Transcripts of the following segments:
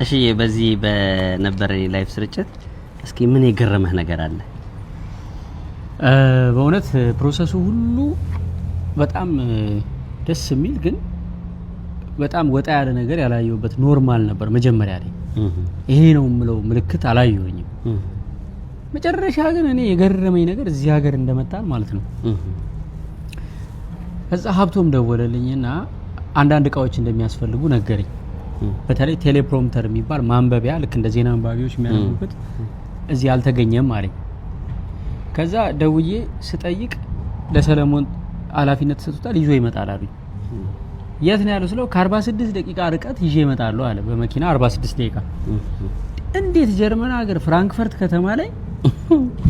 እሺ፣ በዚህ በነበረን የ live ስርጭት እስኪ ምን የገረመህ ነገር አለ? በእውነት process ኡ ሁሉ በጣም ደስ የሚል፣ ግን በጣም ወጣ ያለ ነገር ያላየሁበት፣ normal ነበር። መጀመሪያ ላይ ይሄ ነው የምለው ምልክት አላየሁኝም። መጨረሻ ግን እኔ የገረመኝ ነገር እዚህ ሀገር እንደመጣን ማለት ነው። ከዛ ሀብቶም ደወለልኝና አንዳንድ እቃዎች እንደሚያስፈልጉ ነገረኝ። በተለይ teleprompter የሚባል ማንበቢያ፣ ልክ እንደ ዜና አንባቢዎች የሚያነቡበት፣ እዚህ አልተገኘም አለኝ። ከዛ ደውዬ ስጠይቅ ለሰለሞን ኃላፊነት ተሰጥቶታል፣ ይዞ ይመጣል አሉኝ። የት ነው ያለው ስለው ከ46 ደቂቃ ርቀት ይዤ እመጣለሁ አለ። በመኪና 46 ደቂቃ። እንዴት ጀርመን ሀገር ፍራንክፈርት ከተማ ላይ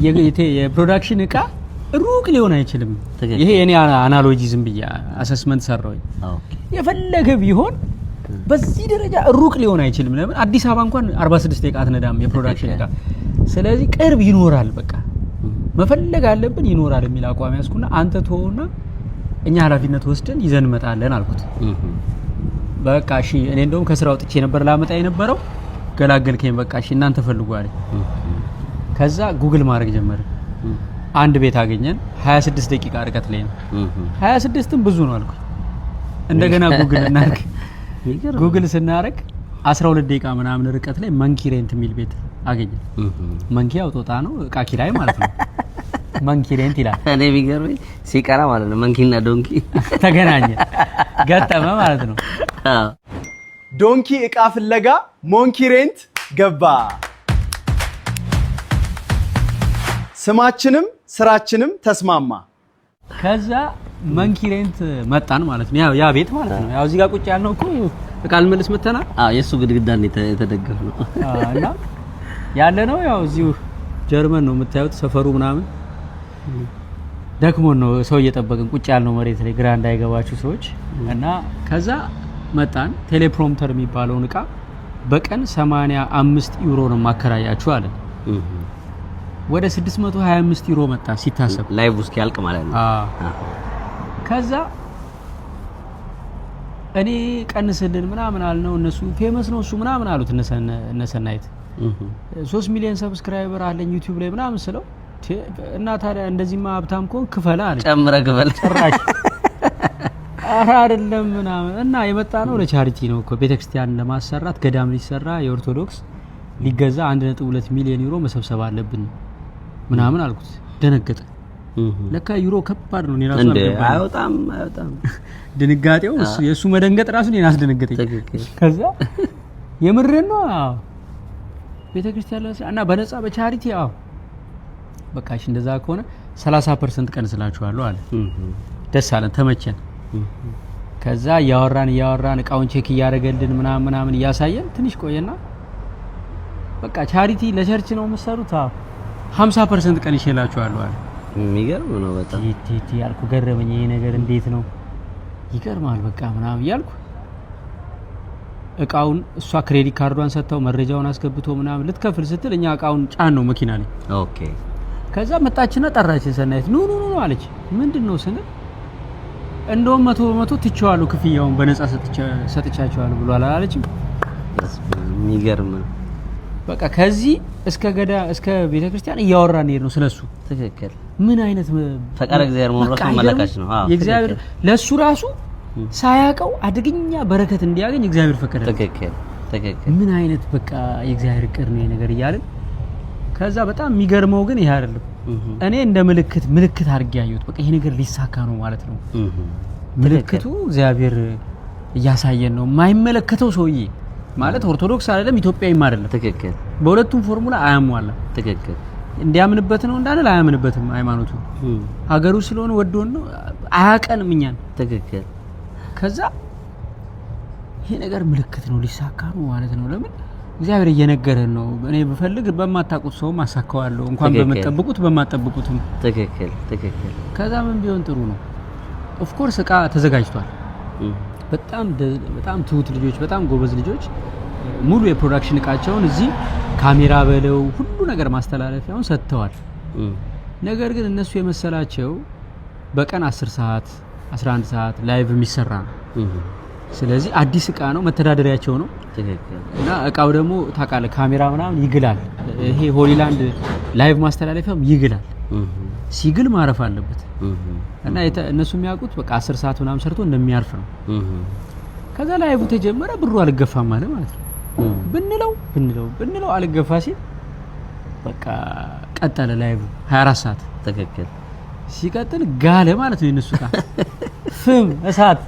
የ production እቃ ሩቅ ሊሆን አይችልም። ይሄ የኔ analogy፣ ዝም ብዬ assessment ሰራሁኝ። የፈለገ ቢሆን በዚህ ደረጃ ሩቅ ሊሆን አይችልም። ለምን አዲስ አበባ እንኳን 46 ደቂቃ አትነዳም የ production እቃ። ስለዚህ ቅርብ ይኖራል፣ በቃ መፈለግ አለብን፣ ይኖራል የሚል አቋም ያዝኩና አንተ ተወውና እኛ ኃላፊነት ወስደን ይዘን እንመጣለን አልኩት። በቃ እሺ፣ እኔ እንደውም ከስራ ወጥቼ ነበር ላመጣ የነበረው፣ ገላገልከኝ። በቃ እሺ፣ እናንተ ፈልጉ አለኝ። ከዛ ጉግል ማድረግ ጀመርን። አንድ ቤት አገኘን። 26 ደቂቃ ርቀት ላይ ነው። 26ም ብዙ ነው አልኩኝ። እንደገና ጉግል እናድርግ። ጉግል ስናደርግ 12 ደቂቃ ምናምን ርቀት ላይ Monkey Rent የሚል ቤት አገኘን። Monkey ያው ጦጣ ነው፣ እቃ ኪራይ ማለት ነው። Monkey Rent ይላል። እኔ የሚገርመኝ ሲቀራ ማለት ነው monkey ና donkey ተገናኘ፣ ገጠመ ማለት ነው። Donkey እቃ ፍለጋ Monkey Rent ገባ። ስማችንም ስራችንም ተስማማ። ከዛ Monkey Rent መጣን ማለት ነው። ያው ያ ቤት ማለት ነው። ያው እዚህ ጋር ቁጭ ያልነው እኮ እቃ ልመልስ መተናል። አዎ፣ የእሱ ግድግዳ ነው የተደገፈ ነው። እና ያለ ነው ያው እዚሁ ጀርመን ነው የምታዩት ሰፈሩ ምናምን። ደክሞን ነው ሰው እየጠበቅን ቁጭ ያልነው መሬት ላይ፣ ግራ እንዳይገባችሁ ሰዎች። እና ከዛ መጣን። Teleprompter የሚባለውን እቃ በቀን 85 ዩሮ ነው ማከራያችሁ አለን። ወደ 625 ዩሮ መጣ ሲታሰብ። Live እስኪያልቅ ማለት ነው። ከዛ እኔ ቀንስልን ምናምን አልነው። እነሱ famous ነው እሱ ምናምን አሉት እነ ሰናይት። 3 ሚሊዮን subscriber አለኝ ዩቲዩብ ላይ ምናምን ስለው እና ታዲያ እንደዚህማ ሀብታም ከሆንክ ክፈላ አለኝ። ጨምረህ ክፈል። ጭራሽ ኧረ አይደለም ምናምን፣ እና የመጣ ነው ለ charity ነው እኮ፣ ቤተክርስቲያን ለማሰራት፣ ገዳም ሊሰራ፣ የኦርቶዶክስ ሊገዛ 1.2 ሚሊዮን ዩሮ መሰብሰብ አለብን ምናምን አልኩት። ደነገጠ። ለካ ዩሮ ከባድ ነው። እኔ ራሱ እንደ አልገባኝም። አይወጣም አይወጣም። ድንጋጤው የእሱ መደንገጥ ራሱ እኔን አስደነገጠኝ። ከዛ የምርህን ነው? አዎ። ቤተክርስቲያን እና በነፃ በ charity? አዎ። በቃ እሺ፣ እንደዛ ከሆነ 30% ቀንስላችኋለሁ አለ። ደስ አለን፣ ተመቸን። ከዛ እያወራን እያወራን እቃውን check እያደረገልን ምናምን ምናምን እያሳየን ትንሽ ቆየና በቃ charity ለ church ነው የምትሰሩት? አዎ። 50% ቀንሼላችኋለሁ አለ። የሚገርም ነው በጣም። ቲ ያልኩ ገረመኝ። ይሄ ነገር እንዴት ነው፣ ይገርማል በቃ ምናምን እያልኩ እቃውን እሷ credit card ዷን ሰጥተው መረጃውን አስገብቶ ምናምን ልትከፍል ስትል እኛ እቃውን ጫን ነው መኪና ላይ። ከዛ መጣችና ጠራችን። ሰናይት ኑ ኑ ኑ አለች። ምንድን ነው ስንል እንደውም 100% ትቼዋለሁ፣ ክፍያውን በነፃ ሰጥቻቸዋለሁ ብሏል አላለችም። የሚገርም ነው። በቃ ከዚህ እስከ ገዳ እስከ ቤተ ክርስቲያን እያወራን ሄድ ነው ስለሱ። ምን አይነት ፈቃደ እግዚአብሔር መሆኑ በቃ ራሱ አመላካች ነው። አዎ፣ የእግዚአብሔር ለሱ ራሱ ሳያውቀው አደገኛ በረከት እንዲያገኝ እግዚአብሔር ፈቀደ። ትክክል ትክክል። ምን አይነት በቃ የእግዚአብሔር እቅድ ነው ይሄ ነገር እያልን፣ ከዛ በጣም የሚገርመው ግን ይሄ አይደለም። እኔ እንደ ምልክት ምልክት አድርጌ ያየሁት በቃ ይሄ ነገር ሊሳካ ነው ማለት ነው። ምልክቱ እግዚአብሔር እያሳየን ነው። የማይመለከተው ሰውዬ ማለት ኦርቶዶክስ አይደለም፣ ኢትዮጵያዊም አይደለም። በሁለቱም ፎርሙላ አያሟላም። እንዲያምንበት ነው እንዳንል አያምንበትም። ሃይማኖቱ ሀገሩ ስለሆነ ወዶን ነው፣ አያቀንም እኛን። ከዛ ይሄ ነገር ምልክት ነው፣ ሊሳካ ነው ማለት ነው። ለምን እግዚአብሔር እየነገረን ነው። እኔ ብፈልግ በማታውቁት ሰውም አሳካዋለሁ፣ እንኳን በምትጠብቁት በማትጠብቁትም። ትክክል ትክክል። ከዛ ምን ቢሆን ጥሩ ነው? Of course እቃ ተዘጋጅቷል። በጣም በጣም ትሁት ልጆች፣ በጣም ጎበዝ ልጆች ሙሉ የ production እቃቸውን እዚህ ካሜራ በለው ሁሉ ነገር ማስተላለፊያውን ሰጥተዋል። ነገር ግን እነሱ የመሰላቸው በቀን 10 ሰዓት፣ 11 ሰዓት live የሚሰራ ነው። ስለዚህ አዲስ እቃ ነው፣ መተዳደሪያቸው ነው። እና እቃው ደግሞ ታውቃለህ ካሜራ ምናምን ይግላል። ይሄ Hollyland live ማስተላለፊያም ይግላል። ሲግል ማረፍ አለበት እና እነሱ የሚያውቁት በቃ 10 ሰዓት ምናምን ሰርቶ እንደሚያርፍ ነው። ከዛ live ተጀመረ፣ ብሩ አልገፋም አለ ማለት ነው። ብንለው ብንለው ብንለው አልገፋ ሲል በቃ ቀጠለ live 24 ሰዓት። ትክክል። ሲቀጥል ጋለ ማለት ነው የነሱ እቃ ፍም እሳት።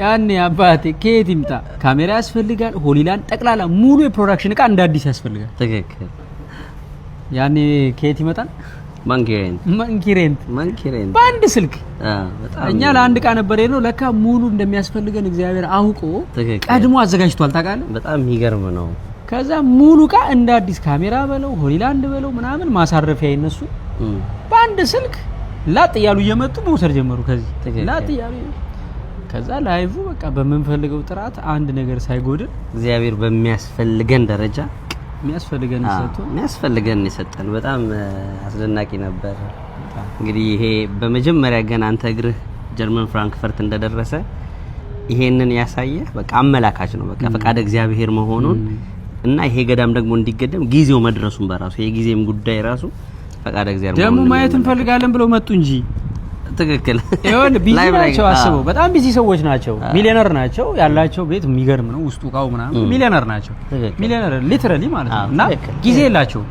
ያኔ አባቴ ከየት ይምጣ? ካሜራ ያስፈልጋል፣ Hollyland ጠቅላላ ሙሉ የ production እቃ እንደ አዲስ ያስፈልጋል። ትክክል። ያኔ ከየት ይመጣል? Monkey Rent። Monkey Rent። Monkey Rent። በአንድ ስልክ። በጣም እኛ ለአንድ እቃ ነበር የሄድነው። ለካ ሙሉ እንደሚያስፈልገን እግዚአብሔር አውቆ ቀድሞ አዘጋጅቷል። ታውቃለህ? በጣም የሚገርም ነው። ከዛ ሙሉ እቃ እንደ አዲስ ካሜራ በለው Hollyland በለው ምናምን ማሳረፊያ የነሱ በአንድ ስልክ ላጥ እያሉ እየመጡ መውሰድ ጀመሩ። ከዚህ ላጥ እያሉ ከዛ live በቃ በምንፈልገው ጥራት አንድ ነገር ሳይጎድል እግዚአብሔር በሚያስፈልገን ደረጃ የሚያስፈልገን ሰጥቶ የሚያስፈልገን የሰጠን በጣም አስደናቂ ነበር። እንግዲህ ይሄ በመጀመሪያ ገና አንተ እግርህ ጀርመን ፍራንክፈርት እንደደረሰ ይሄንን ያሳየ በቃ አመላካች ነው። በቃ ፈቃደ እግዚአብሔር መሆኑን እና ይሄ ገዳም ደግሞ እንዲገደም ጊዜው መድረሱን በራሱ የጊዜም ጉዳይ ራሱ ፈቃደ እግዚአብሔር ደግሞ ማየት እንፈልጋለን ብለው መጡ እንጂ። ትክክል። ይሁን busy ናቸው፣ አስበው በጣም busy ሰዎች ናቸው። ሚሊዮነር ናቸው። ያላቸው ቤት የሚገርም ነው፣ ውስጡ እቃው ምናምን ሚሊዮነር ናቸው። ሚሊዮነር literally ማለት ነው። እና ጊዜ የላቸውም።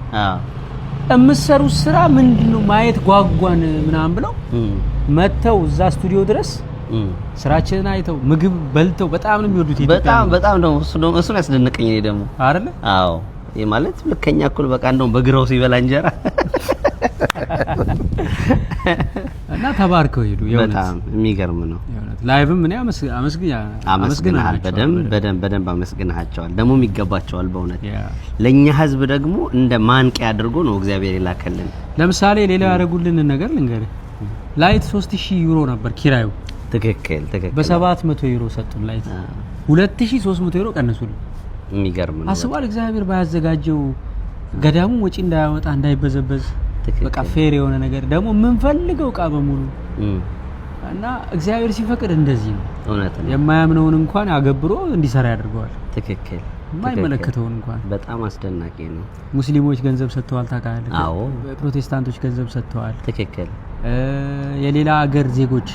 የምትሰሩት ስራ ምንድነው ማየት ጓጓን ምናምን ብለው መተው እዛ ስቱዲዮ ድረስ ስራችንን አይተው ምግብ በልተው በጣም ነው የሚወዱት። በጣም በጣም ነው እሱ ነው እሱን ያስደነቀኝ እኔ ደግሞ አይደለ? አዎ ይሄ ማለት ልከኛ እኩል በቃ እንደውም በግራው ሲበላ እንጀራ እና ተባርከው ሄዱ። በጣም የሚገርም ነው። live ም እኔ አመስግናለሁ። በደንብ በደንብ በደንብ አመስግናቸዋል። ደግሞ ይገባቸዋል በእውነት ለኛ ህዝብ ደግሞ እንደ ማንቂያ አድርጎ ነው እግዚአብሔር የላከልን። ለምሳሌ ሌላ ያደረጉልን ነገር ልንገርህ። light 3000 ዩሮ ነበር ኪራዩ። ትክክል ትክክል። በ700 ዩሮ ሰጡን light። 2300 ዩሮ ቀነሱልን። የሚገርም ነው። አስቧል። እግዚአብሔር ባያዘጋጀው ገዳሙ ወጪ እንዳያወጣ እንዳይበዘበዝ በቃ fair የሆነ ነገር ደግሞ የምንፈልገው እቃ በሙሉ እና እግዚአብሔር ሲፈቅድ እንደዚህ ነው። እውነት ነው። የማያምነውን እንኳን አገብሮ እንዲሰራ ያደርገዋል። ትክክል። የማይመለከተውን እንኳን በጣም አስደናቂ ነው። ሙስሊሞች ገንዘብ ሰጥተዋል ታውቃለህ? አዎ። ፕሮቴስታንቶች ገንዘብ ሰጥተዋል። ትክክል። የሌላ ሀገር ዜጎች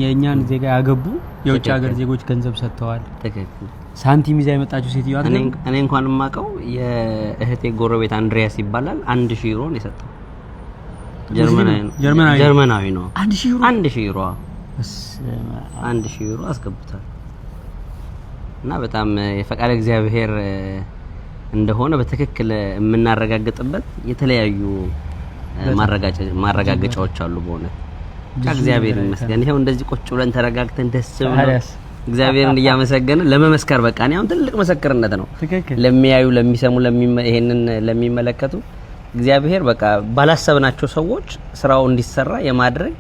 የኛን ዜጋ ያገቡ የውጭ ሀገር ዜጎች ገንዘብ ሰጥተዋል። ትክክል። ሳንቲም ይዛ የመጣችው ሴትዮ አይደል? እኔ እንኳን የማውቀው የእህቴ ጎረቤት አንድሪያስ ይባላል 1000 ዩሮ ነው የሰጠው። ጀርመናዊ ነው። 1000 ዩሮ 1000 ዩሮ 1000 ዩሮ አስገብቷል። እና በጣም የፈቃደ እግዚአብሔር እንደሆነ በትክክል የምናረጋግጥበት የተለያዩ ማረጋገጫዎች አሉ። በእውነት እግዚአብሔር ይመስገን። ይሄው እንደዚህ ቁጭ ብለን ተረጋግተን ደስ ብሎ እግዚአብሔርን እያመሰገንን ለመመስከር በቃ እኔ አሁን ትልቅ ምስክርነት ነው ለሚያዩ፣ ለሚሰሙ፣ ይሄንን ለሚመለከቱ እግዚአብሔር በቃ ባላሰብናቸው ሰዎች ስራው እንዲሰራ የማድረግ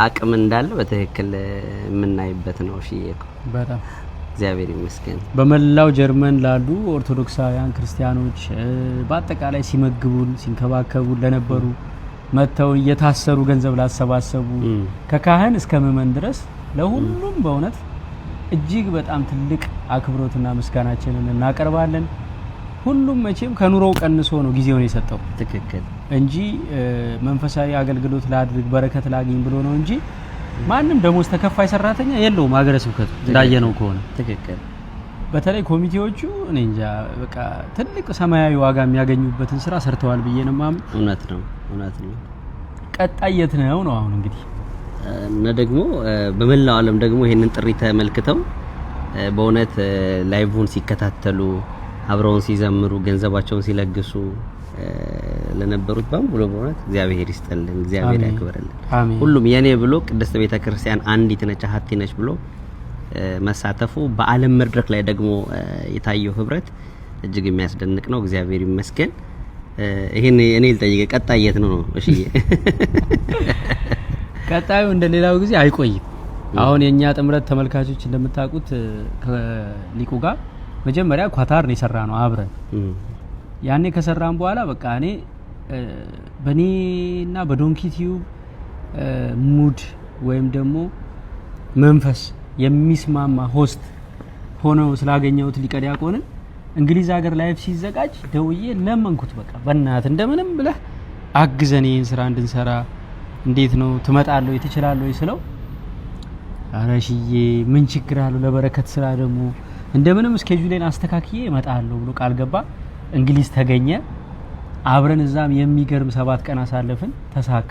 አቅም እንዳለ በትክክል የምናይበት ነው። እሺ በጣም እግዚአብሔር ይመስገን። በመላው ጀርመን ላሉ ኦርቶዶክሳውያን ክርስቲያኖች በአጠቃላይ ሲመግቡን ሲንከባከቡን ለነበሩ መተው እየታሰሩ ገንዘብ ላሰባሰቡ ከካህን እስከ ምእመን ድረስ ለሁሉም በእውነት እጅግ በጣም ትልቅ አክብሮትና ምስጋናችንን እናቀርባለን። ሁሉም መቼም ከኑሮው ቀንሶ ነው ጊዜውን የሰጠው። ትክክል። እንጂ መንፈሳዊ አገልግሎት ላድርግ በረከት ላግኝ ብሎ ነው እንጂ ማንም ደሞዝ ተከፋይ ሰራተኛ የለውም ሀገረ ስብከቱ እንዳየነው ከሆነ። ትክክል። በተለይ ኮሚቴዎቹ እኔ እንጃ በቃ ትልቅ ሰማያዊ ዋጋ የሚያገኙበትን ስራ ሰርተዋል ብዬ ነው የማምነው። እውነት ነው፣ እውነት ነው። ቀጣይ የት ነው ነው አሁን እንግዲህ እና ደግሞ በመላው ዓለም ደግሞ ይሄንን ጥሪ ተመልክተው በእውነት live ን ሲከታተሉ አብረውን ሲዘምሩ ገንዘባቸውን ሲለግሱ ለነበሩት በሙሉ በእውነት እግዚአብሔር ይስጥልን፣ እግዚአብሔር ያክብርልን። ሁሉም የኔ ብሎ ቅድስት ቤተክርስቲያን አንዲት ነች አሐቲ ነች ብሎ መሳተፉ በዓለም መድረክ ላይ ደግሞ የታየው ህብረት እጅግ የሚያስደንቅ ነው። እግዚአብሔር ይመስገን። ይሄን እኔ ልጠይቅ፣ ቀጣይ የት ነው ነው? እሺ ቀጣዩ እንደሌላው ጊዜ አይቆይም። አሁን የኛ ጥምረት ተመልካቾች እንደምታውቁት ከሊቁ ጋር መጀመሪያ ኳታር ነው የሰራነው አብረን። ያኔ ከሰራን በኋላ በቃ እኔ በኔና በዶንኪ ቲዩብ mood ወይም ደግሞ መንፈስ የሚስማማ host ሆኖ ስላገኘሁት ሊቀ ዲያቆንን እንግሊዝ ሀገር live ሲዘጋጅ ደውዬ ለመንኩት። በቃ በእናትህ እንደምንም ብለህ አግዘን ይህን ስራ እንድንሰራ፣ እንዴት ነው፣ ትመጣለህ ወይ፣ ትችላለህ ወይ ስለው፣ ኧረ ሽዬ ምን ችግር አለው፣ ለበረከት ስራ ደግሞ እንደምንም schedule ኤን አስተካክዬ እመጣለሁ ብሎ ቃል ገባ። እንግሊዝ ተገኘ። አብረን እዛም የሚገርም 7 ቀን አሳለፍን። ተሳካ።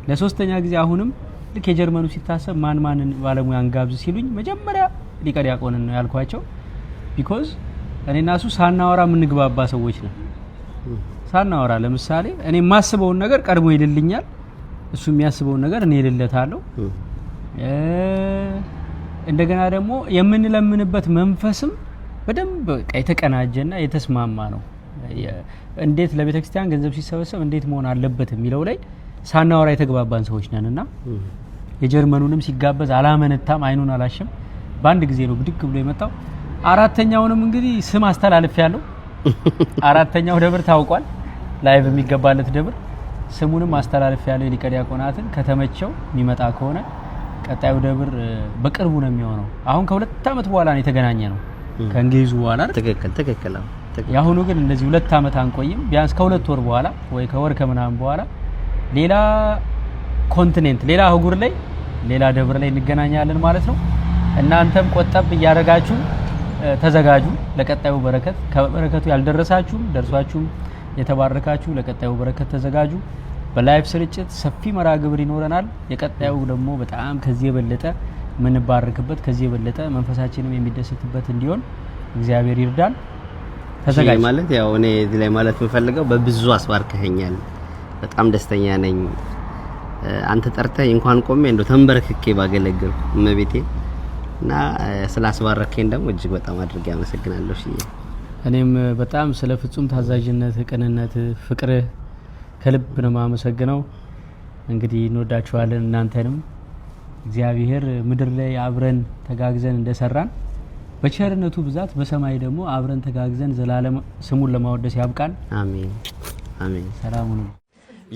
ለሶስተኛ ጊዜ አሁንም ልክ የጀርመኑ ሲታሰብ ማን ማንን ባለሙያ እንጋብዝ ሲሉኝ መጀመሪያ ሊቀ ዲያቆንን ነው ያልኳቸው። Because እኔና እሱ ሳናወራ የምንግባባ ሰዎች ነን። ሳናወራ ለምሳሌ እኔ የማስበውን ነገር ቀድሞ ይልልኛል፣ እሱ የሚያስበውን ነገር እኔ እልለታለሁ። እንደገና ደግሞ የምንለምንበት መንፈስም በደንብ በቃ የተቀናጀና የተስማማ ነው። እንዴት ለቤተ ክርስቲያን ገንዘብ ሲሰበሰብ እንዴት መሆን አለበት የሚለው ላይ ሳናወራ የተግባባን ሰዎች ነን እና የጀርመኑንም ሲጋበዝ አላመነታም፣ አይኑን አላሸም። በአንድ ጊዜ ነው ብድግ ብሎ የመጣው። አራተኛውንም እንግዲህ ስም አስተላልፌያለሁ አራተኛው ደብር ታውቋል፣ live የሚገባለት ደብር ስሙንም አስተላልፌያለሁ የሊቀ ዲያቆናትን ከተመቸው የሚመጣ ከሆነ ቀጣዩ ደብር በቅርቡ ነው የሚሆነው። አሁን ከ2 ዓመት በኋላ ነው የተገናኘነው ከእንግሊዙ በኋላ አይደል? ትክክል፣ አዎ፣ ትክክል። የአሁኑ ግን እንደዚህ 2 ዓመት አንቆይም። ቢያንስ ከ2 ወር በኋላ ወይ ከወር ከምናምን በኋላ ሌላ continent፣ ሌላ አህጉር ላይ፣ ሌላ ደብር ላይ እንገናኛለን ማለት ነው። እናንተም ቆጠብ እያደረጋችሁ ተዘጋጁ ለቀጣዩ በረከት። ከበረከቱ ያልደረሳችሁም ደርሷችሁም የተባረካችሁ ለቀጣዩ በረከት ተዘጋጁ። በ live ስርጭት ሰፊ መርሃ ግብር ይኖረናል። የቀጣዩ ደግሞ በጣም ከዚህ የበለጠ የምንባረክበት፣ ከዚህ የበለጠ መንፈሳችንም የሚደሰትበት እንዲሆን እግዚአብሔር ይርዳን። ተዘጋጅ። ማለት ያው እኔ እዚህ ላይ ማለት የምፈልገው በብዙ አስባርከኸኛል። በጣም ደስተኛ ነኝ። አንተ ጠርተህ እንኳን ቆሜ እንደው ተንበርክኬ ባገለግልኩ እመቤቴ እና ስላስባረከኝ ደግሞ እጅግ በጣም አድርጌ አመሰግናለሁ። እሺ። እኔም በጣም ስለ ፍጹም ታዛዥነት፣ ቅንነት፣ ፍቅርህ ከልብ ነው የማመሰግነው። እንግዲህ እንወዳችኋለን። እናንተንም እግዚአብሔር ምድር ላይ አብረን ተጋግዘን እንደሰራን በቸርነቱ ብዛት በሰማይ ደግሞ አብረን ተጋግዘን ዘላለም ስሙን ለማወደስ ያብቃን። አሜን አሜን። ሰላም ሁኑ።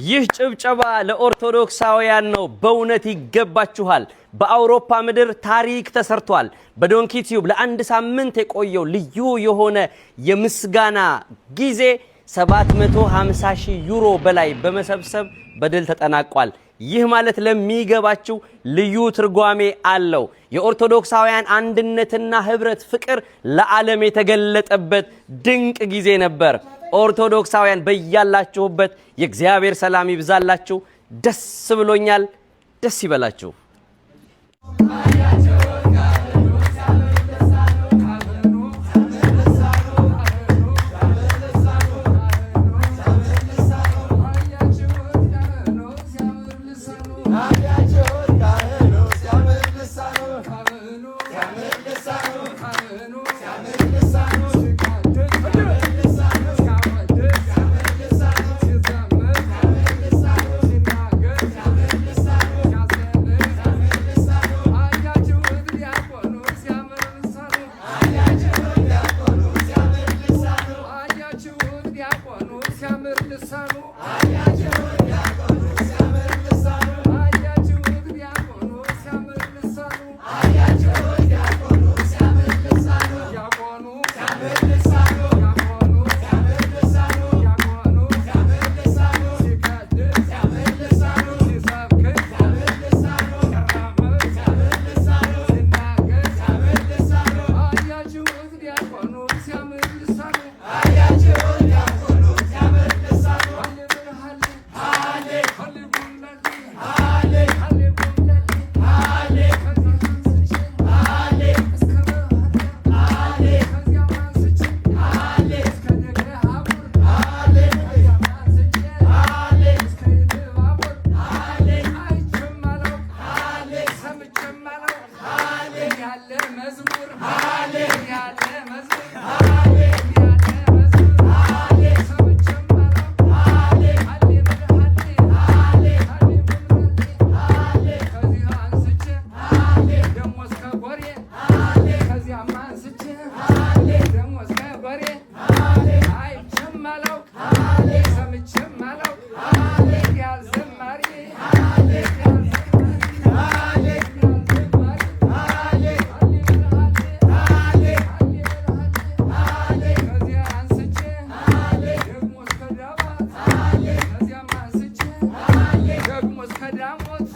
ይህ ጭብጨባ ለኦርቶዶክሳውያን ነው። በእውነት ይገባችኋል። በአውሮፓ ምድር ታሪክ ተሰርቷል። በዶንኪ ቲዩብ ለአንድ ሳምንት የቆየው ልዩ የሆነ የምስጋና ጊዜ 750 ሺህ ዩሮ በላይ በመሰብሰብ በድል ተጠናቋል። ይህ ማለት ለሚገባችሁ ልዩ ትርጓሜ አለው። የኦርቶዶክሳውያን አንድነትና ህብረት፣ ፍቅር ለዓለም የተገለጠበት ድንቅ ጊዜ ነበር። ኦርቶዶክሳውያን በያላችሁበት የእግዚአብሔር ሰላም ይብዛላችሁ። ደስ ብሎኛል። ደስ ይበላችሁ። ደግሞ እስከ ዳሞት።